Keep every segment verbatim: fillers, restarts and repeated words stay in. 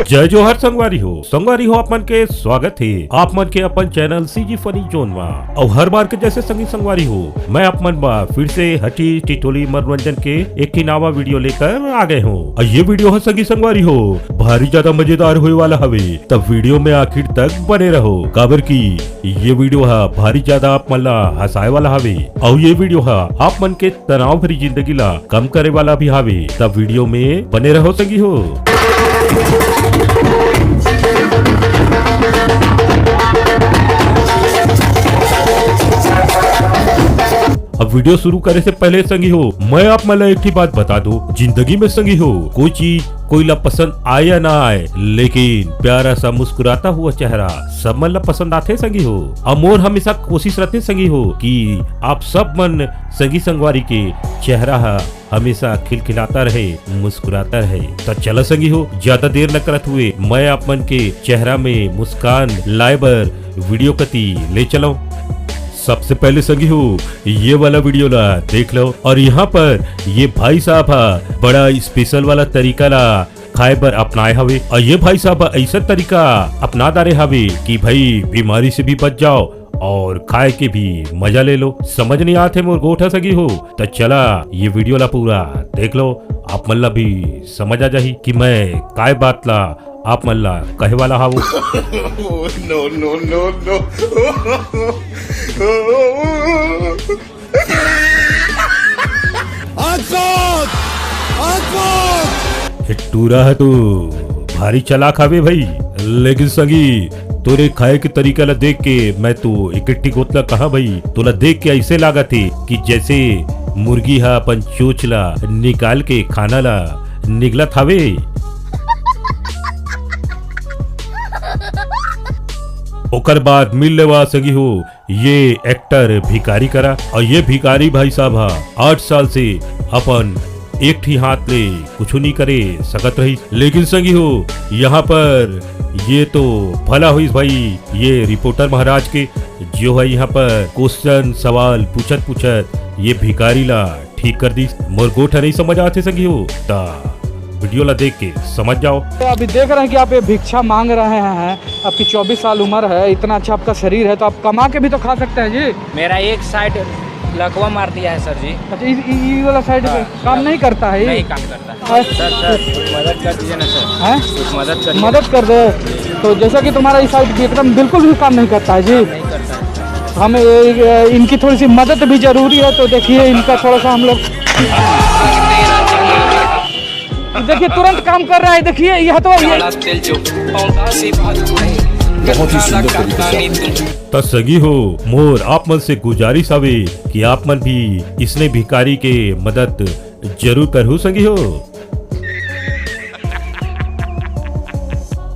जय जोहार संगवारी हो, संगवारी हो, आप मन के स्वागत हे आप मन के अपन चैनल सीजी फनी जोन मा। अउ हर बार के जैसे संगी संगवारी हो, मैं आप मन बा फिर से हटी टिटोली मनोरंजन के एक ठिन नावा वीडियो लेकर आ गए हो। अउ ये वीडियो ह संगी संगवारी हो, भारी ज्यादा मजेदार होए वाला हवे, तब वीडियो में आखिर तक बने रहो, काबर कि ये वीडियो ह भारी ज्यादा आप मन ला हंसाए वाला हवे। अउ ये वीडियो ह आप मन के तनाव भरी जिंदगी ला कम करे वाला भी हावे, तब वीडियो में बने रहो संगी हो। अब वीडियो शुरू करे से पहले संगी हो, मैं आप मन ला एक ठे बात बता दो, जिंदगी में संगी हो, कोई चीज कोई ला पसंद आए या ना आए, लेकिन प्यारा सा मुस्कुराता हुआ चेहरा सब मन ला पसंद आथे संगी हो। अउ मोर हमेशा कोशिश रहथे संगी हो कि आप सब मन संगी संगवारी के चेहरा ह हमेशा खिलखिलाता रहे, मुस्कुराता रहे। त चला संगी हो, ज्यादा देर न करत हुए मैं आप मन के चेहरा में मुस्कान लाए बर वीडियो कती ले चलो। सबसे पहले संगी हो, ये वाला वीडियो ला देख लो अउ यहाँ पर ये भाई साहब हा बड़ा स्पेशल वाला तरीका ला खाए बर अपनाए हवे अउ ये भाई साहब हा ऐसा तरीका अपना डारे हवे कि भाई बीमारी से भी बच जाओ अउ खाए के भी मजा ले लो। समझ नहीं आते मोर गोठ ह संगी हो, त चला ये वीडियो ला पूरा देख लो, आप मन ला भी समझ आ जाही कि मैं काय बात ला आप मन ला कहे वाला हावो। No, no, no, no। आग साथ! आग साथ! ए टूरा ह तो भारी चालाक हावे भाई, लेकिन संगी तोरे खाए के तरीका ला देख के मैं तो एक ठी गोत ला कहा भाई, तोला देख के ऐसे लागत हे कि जैसे मुर्गी हा अपन चोच ला निकाल के खाना ला निगलत हावे। ओकर बाद मिल लेवा संगी हो ये एक्टर भिखारी करा, अउ ये भिखारी भाई साहब हा आठ साल से अपन एक ठी हाथ ले कुछु नहीं करे सकत रहिस, लेकिन संगी हो यहाँ पर ये तो भला होइस भाई ये रिपोर्टर महाराज के, जो है यहाँ पर क्वेश्चन सवाल पूछत पूछत ये भिखारी ला ठीक कर दीस। मोर गोठ नहीं समझ आते संगी हो, त वीडियो ला देख के समझ जाओ। तो अभी देख रहे हैं कि आप ये भिक्षा मांग रहे हैं, आपकी चौबीस साल उम्र है, इतना अच्छा आपका शरीर है, तो आप कमा के भी तो खा सकते हैं जी। मेरा एक साइड लकवा मार दिया है सर जी। अच्छा, इस, इ, इ वाला साइड हाँ, पे काम हाँ। नहीं करता है ये? नहीं काम करता है। अच्छा। सर, सर, कुछ मदद कर दीजिए ना सर। हैं? कुछ मदद करिए। मदद कर दे। तो जैसा कि तुम्हारा इस साइड भी एकदम बिल्कुल भी काम नहीं करता है जी। काम नहीं करता है। हमें ये, ये, इनकी थोड़ी सी मदद भी जरूरी है, तो देखिए इनका थोड़ा सा हम लोग, देखिए तुरंत काम कर रहा है, देखिए यह तो ये बहुत ही सुंदर तरीके से। त संगी हो, मोर आप मन से गुजारिश हवे कि आप मन भी इसने भिखारी के मदद जरूर करहू संगी हो।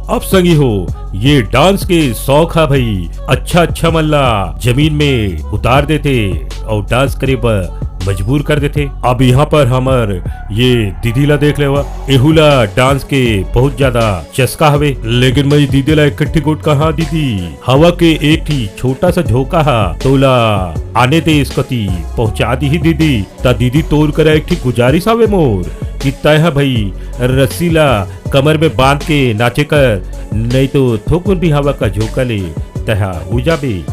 अब संगी हो, ये डांस के शौक हा भाई, अच्छा अच्छा मन ला जमीन में उतार देथे अउ डांस करे बर मजबूर कर देथे। अब यहाँ पर हमर ये दीदी ला देख लेवा, एहू ला डांस के बहुत ज्यादा चस्का हवे, लेकिन मैं दीदी ला एक ठी गोठ कहा, दीदी हवा के एक ठी छोटा सा झोंका हा तोला आने दे, इस कती पहुंचा दी ही दीदी। त दीदी तोर करा एक ठी गुजारिश हवे मोर कि तैं हा भाई रस्सी ला कमर में बांध के नाचे कर, नहीं तो थोकुन भी हवा का झोंका ले तैं हा उड़ जाबे।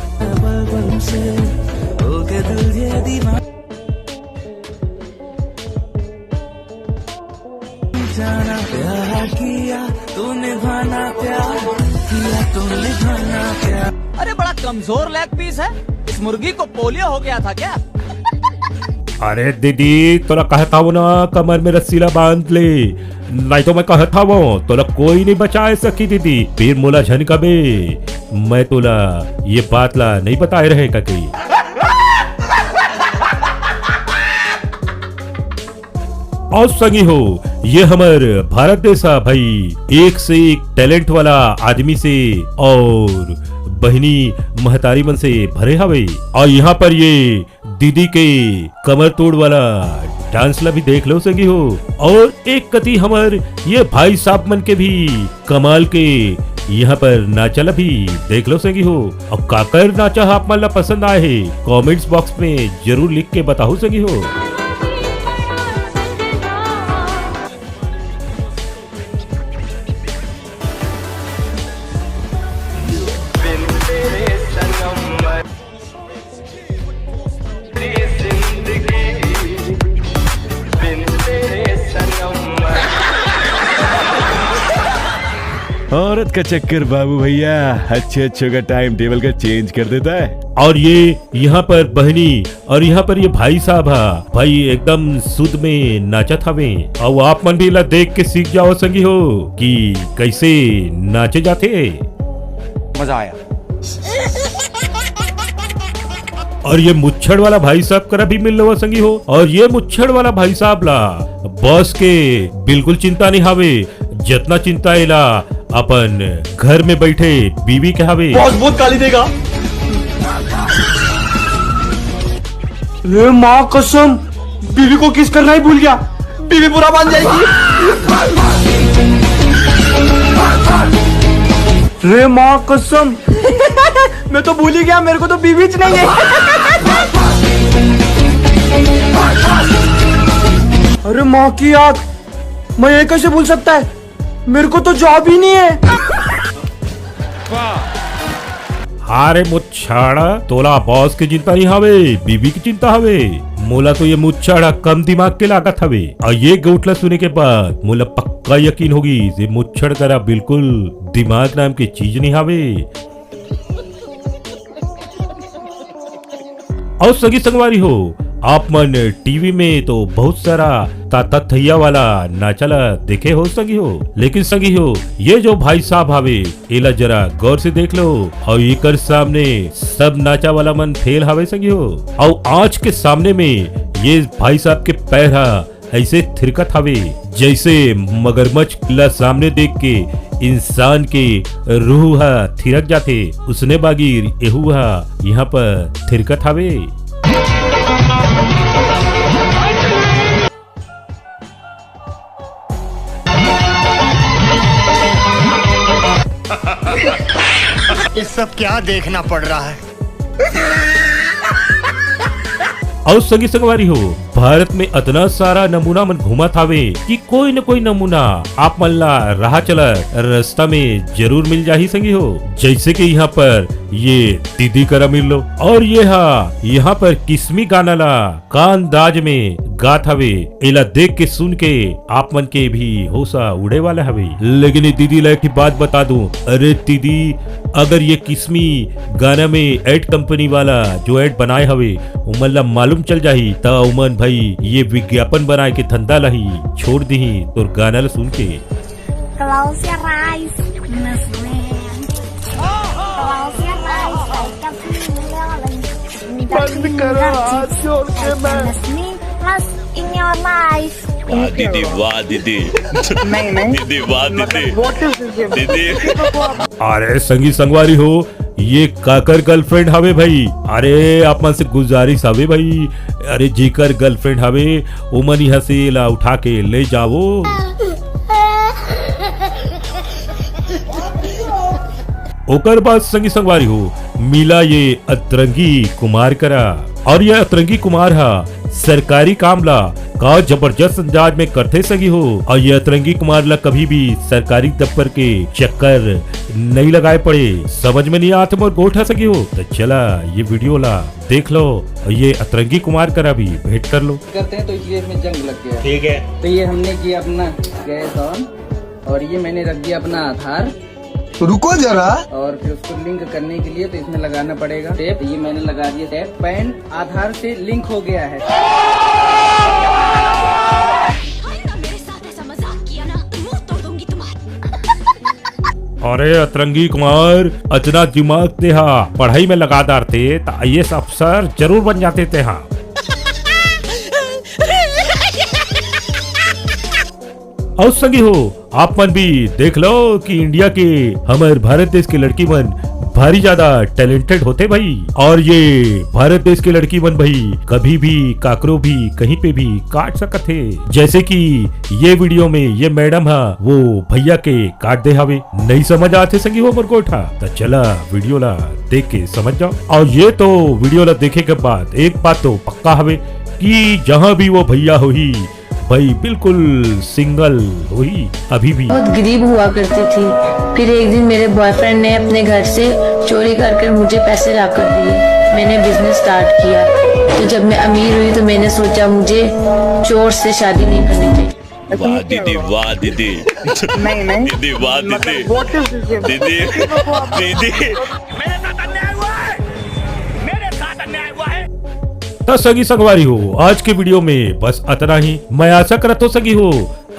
अरे बड़ा कमजोर लेग पीस है, इस मुर्गी को पोलियो हो गया था क्या? अरे दीदी, तोला कहत हवं ना, कमर में रस्सी ला बांध ले, नहीं तो मैं कहत हवं, तोला कोई नहीं बचाए सकी दीदी। फिर मोला झन कबे, मैं तोला ये बात ला नहीं बताए रहे कके। अउ संगी हो, ये हमर भारत देश हा भाई, एक से एक टैलेंट वाला आदमी से अउ बहिनी महतारी मन से भरे हवे। अउ यहाँ पर ये दीदी के कमर तोड़ वाला डांस ला भी देख लो संगी हो। अउ एक कती हमर ये भाई साहब मन के भी कमाल के यहाँ पर नाचा ला भी देख लो संगी हो। अउ काकर नाचा हा आप मन ला पसंद आए हे, कमेंट्स बॉक्स में जरूर लिख के बताओ संगी हो। औरत का चक्कर बाबू भैया, अच्छे अच्छों का टाइम टेबल का चेंज कर देता है। और ये यहाँ पर बहनी और यहाँ पर ये भाई साहब हा, भाई एकदम सुध में नाचत हवे। अउ आप मन भी ला देख के सीख जाओ संगी हो कि कैसे नाचे जाथे। मजा आया। और ये मुच्छड़ वाला भाई साहब करा भी मिल लेवा संगी हो। और ये मुच्छड़ वाला भाई साहब ला बॉस के बिल्कुल चिंता नहीं हावे, जतना चिंता एला अपन घर में बैठे बीवी के हावे। बॉस बहुत गाली देगा। रे माँ कसम, बीवी को किस करना ही भूल गया। बीवी बुरा मान जाएगी। रे माँ कसम, मैं तो भूल ही गया, मेरे को तो बीवी च नहीं है। अरे माँ की आग, मैं ये कैसे भूल सकता है? मेरे को तो जॉब ही नहीं है। हाँ रे मुच्छड़, तोला बॉस के चिंता नहीं हवे, बीवी की चिंता हवे। मोला तो ये मुच्छड़ कम दिमाग के लागत हवे। और ये गोठ ला सुने के बाद मोला पक्का यकीन होगी, ये मुच्छड़ करा बिल्कुल दिमाग नाम की चीज नहीं हवे। और संगी संगवारी हो, आप मन टीवी में तो बहुत सारा ताता थैया वाला नाचा ला देखे हो संगी हो, लेकिन संगी हो, ये जो भाई साहब हावे, एला जरा गौर से देख लो। और एकर सामने सब नाचा वाला मन फेल हावे संगी हो। और आज के सामने में ये भाई साहब के पैर हा ऐसे थिरकत हवे, जैसे मगरमच्छ ला सामने देख के इंसान के रूह हा थिरक जाथे, उसने बागिर एहू हा यहाँ पर थिरकत हवे। ये सब क्या देखना पड़ रहा है? और संगी संगवारी हो, भारत में अतना सारा नमूना मन घूमत हावे कि कोई न कोई नमूना आप मन ला राह चलत रास्ता में जरूर मिल जाही संगी हो। जैसे कि यहाँ पर ये दीदी करा मिल लो, और ये हा यहाँ पर किस्मी गाना ला का अंदाज में गात हवे, एला देख के सुन के आप मन के भी होसा उड़े वाला हवे। लेकिन ये दीदी ला एक ठे बात बता दूं, अरे दीदी, अगर ये किस्मी गाना में एड कंपनी वाला जो एड बनाए हवे, उमन ला मालूम चल जाही, त उमन भाई ये विज्ञापन बनाए के धंधा ला ही छोड़ दिही तोर गाना ला सुन के। Close your eyes, Miss Man. Close your eyes, I can feel it. बंद करो हाथ जोड़ के मैं। Miss Me, plus in your life. वाह दीदी, वाह दीदी। नहीं, नहीं। दीदी, वाह दीदी। What is this? दीदी। अरे संगी संगवारी हो, ये काकर गर्लफ्रेंड हवे भाई? अरे आप मन से गुजारिश हवे भाई, अरे जेकर गर्लफ्रेंड हवे, ओमन यहाँ से ला उठा के ले जावो। ओकर बाद संगी संगवारी हो, मिला ये अतरंगी कुमार करा। और ये अतरंगी कुमार हा सरकारी काम ला का जबरदस्त अंदाज में करथे संगी हो। और ये अतरंगी कुमार ला कभी भी सरकारी दफ्तर के चक्कर नहीं लगाए पड़े। समझ में नहीं आत मोर गोठ हा संगी हो, तो चला ये वीडियो ला देख लो और ये अतरंगी कुमार करा भी भेंट कर लो। करते हैं तो इसलिए इसमें जंग लग गया। ठीक है। तो ये हमने किया अपना गैस ऑन और ये मैंने रख दिया अपना आधार। रुको जरा। और फिर उसको लिंक करने के लिए तो इसमें लगाना पड़ेगा टेप। ये मैंने लगा दिया टेप, पैन आधार से लिंक हो गया है। मेरे साथ ऐसा मजाक किया ना, मुंह तोड़ दूंगी तुम्हारी। अरे अतरंगी कुमार, अतना दिमाग ते हा पढ़ाई में लगा डारते त आईएएस अफसर जरूर बन जाते ते हा। और संगी हो, आप मन भी देख लो कि इंडिया के, हमर भारत देश के लड़की मन भारी ज्यादा टैलेंटेड होते भाई। और ये भारत देश के लड़की मन भाई कभी भी काकरो भी कहीं पे भी काट सकत हे। जैसे कि ये वीडियो में ये मैडम हा वो भैया के काट दे हवे। नहीं समझ आथे संगी हो मोर गोठ हा, त चला वीडियो ला देख के समझ जाओ। और ये तो वीडियो ला देखे के बाद एक बात तो पक्का हवे कि जहाँ भी वो भैया होही, भाई बिल्कुल सिंगल होही अभी भी। बहुत गरीब हुआ करती थी। फिर एक दिन मेरे बॉयफ्रेंड ने अपने घर से चोरी कर कर मुझे पैसे लाकर दिए। मैंने बिजनेस स्टार्ट किया, तो जब मैं अमीर हुई तो मैंने सोचा मुझे चोर से शादी नहीं करनी चाहिए। वाह दीदी, वाह दीदी। नहीं नहीं। दीदी, वाह मतलब दीदी। What is this? दीदी, दीदी। मेरे साथ अन्याय हुआ है, मेरे साथ अन्याय हुआ है। त संगी संगवारी हो, आज के वीडियो में बस अतना ही। मैं आशा करत हो संगी हो,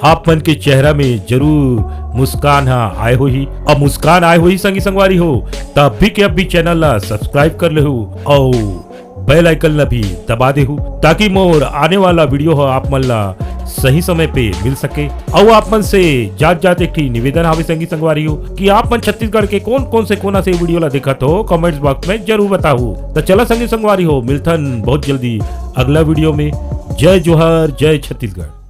आप मन के चेहरा में जरूर मुस्कान हा आए होही। अब मुस्कान आए होही संगी संगवारी हो, त अभी के अभी चैनल ला सब्सक्राइब कर लेहू अउ बेल आइकन ला भी दबा देहू, ताकि मोर आने वाला वीडियो ह आप मन ला सही समय पे मिल सके। अउ आप मन से जात जात एक ठी निवेदन हावे संगी संगवारी हो कि आप मन छत्तीसगढ़ के कोन कोन से कोना से वीडियो ला देखत हो, कमेंट्स बॉक्स में जरूर बताहू। त चला संगी संगवारी हो, मिलथन बहुत जल्दी अगला वीडियो में। जय जोहार, जय छत्तीसगढ़।